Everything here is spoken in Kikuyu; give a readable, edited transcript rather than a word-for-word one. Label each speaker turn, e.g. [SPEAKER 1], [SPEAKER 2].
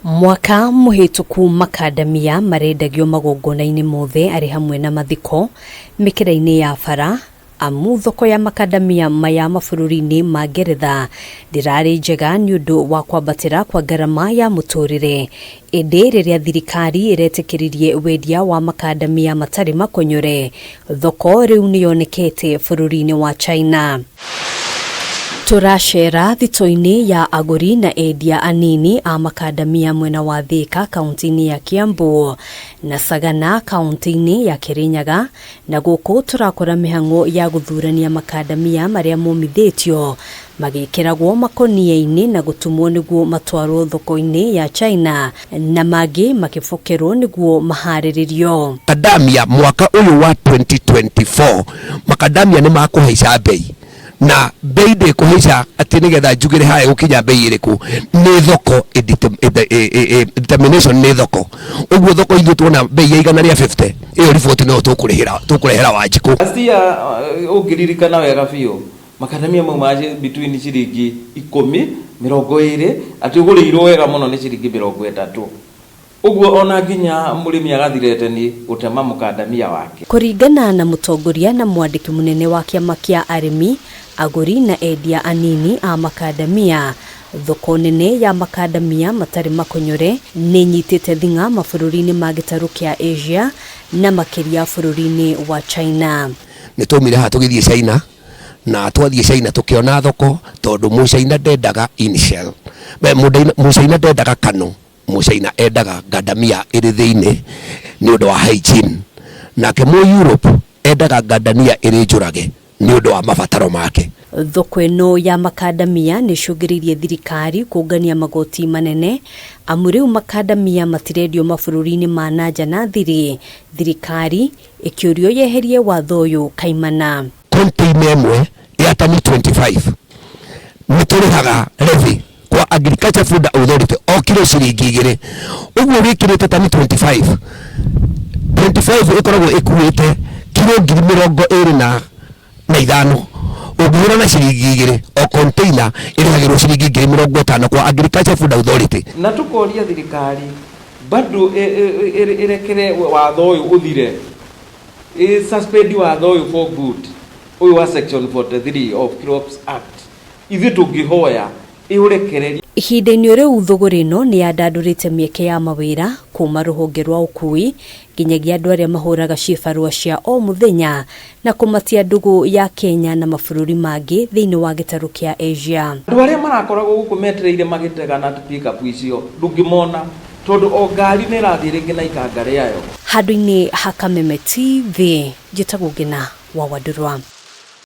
[SPEAKER 1] Mwaka mũhĩtũku makandamia marendagio magongona-inĩ mothe arĩ hamwe na mathiko, mĩkĩra-inĩ ya bara, amu thoko ya makandamia maya mabũrũri-inĩ ma Ngeretha ndĩrarĩ njega nĩ ũndũ wa kwambatĩra kwa ngarama ya mũtũrĩre. Ĩndĩ rĩrĩa thirikari ĩretĩkĩririe wendia wa makandamia matarĩ makonyore, thoko rĩu nĩyonekete bũrũri-inĩ wa China. Tũracera thito-inĩ ya agũri na endia anini a makandamia mwena wa Thika kaunti-inĩ ya Kiambu na Sagana kaunti-inĩ ya Kirinyaga, na gũkũ tũrakora mĩhang'o ya gũthurania makandamia marĩa momithĩtio magĩkĩragwo makonia-inĩ na gũtumwo nĩguo matwarwo thoko-inĩ ya China na mangĩ makĩbokerwo nĩguo maharĩrĩrio.
[SPEAKER 2] Makadamia mwaka ũyũ wa 2024 makadamia nĩ makũhaica mbei na mbei ndĩkũhaica atĩ nĩgetha njugĩre haya gũkinya mbei ĩrĩkũ nĩ thoko determination nĩ thoko ũguo thoko ithuĩ tuona mbei ya 150 ĩyo riboti no tũkũrĩhĩra tũkũrehera Wanjikũ.
[SPEAKER 3] Last year ũngĩririkana wega biũ makadamia mau ma between ciringi ikũmi 20 atĩ ũgũrĩirwo wega mũno nĩ ciringi 30 ũguo ona nginya mũrĩmi agathirete nĩ gũtema mũkandamia wake.
[SPEAKER 1] Kũringana na mũtongoria na mwandĩki mũnene wa kĩama kĩa arĩmi, agũri na endia anini a makandamia, thoko nene ya makandamia matarĩ makonyore nĩ ĩnyitĩte thing'a mabũrũri-inĩ ma gĩtarũ kĩa Asia na makĩria bũrũri-inĩ wa China.
[SPEAKER 2] Nĩ twaumire haha tũgĩthiĩ China na twathiĩ China tũkĩona thoko tondũ mũcaina ndendaga in shell, mũcaina ndendaga kano, mũcaina endaga ngandamia ĩrĩ thĩinĩ nĩ ũndũ wa hygiene, nake mũ Europe endaga ngandamia ĩrĩ njũrage nĩ ũndũ wa mabataro make.
[SPEAKER 1] Thoko ĩno ya makandamia nĩ ĩcũngĩrĩirie thirikari kũngania magoti manene amu rĩu makandamia matirendio mabũrũri-inĩ ma nanja na thiri, thirikari ĩkĩũrio yeherie watho ũyũ kaimana.
[SPEAKER 2] Container ĩmwe ya tani 25 nĩ tũrĩhaga levy kwa Agriculture Food Authority o kilo ciringi igĩrĩ, ũguo wĩkĩrĩte tani 25 25 ĩkoragwo ĩkuĩte kilo 25,000 ũngĩhũra na ciringi igĩrĩ o container ĩrĩhagĩrwo ciringi 50,000 kwa Agriculture Food Authority.
[SPEAKER 3] Na tũkoria thirikari bado ĩrekere watho ũyũ ũthire, ĩ suspend watho ũyũ for good, ũyũ wa section 43 of Crops Act, ithuĩ tũngĩhoya ĩũrekererie.
[SPEAKER 1] Ihinda-inĩ rĩu thũgũrĩ ĩno nĩ yandandũrĩte mĩeke ya mawĩra kuma rũhonge rwa ũkui nginyagia andũ arĩa mahũraga cibarũa cia o mũthenya na kũmatia ndũgũ ya Kenya na mabũrũri mangĩ thĩinĩ wa gĩtarũ kĩa Asia.
[SPEAKER 3] Andũ arĩa marakoragwo gũkũ metereire magĩtega na pick-up icio ndũngĩmona tondũ o ngari nĩ ĩrathiĩ rĩngĩ na ikanga rĩayo.
[SPEAKER 1] Handũ-inĩ ha Kameme TV, njĩtagwo Ngĩna wa Wandũrwa.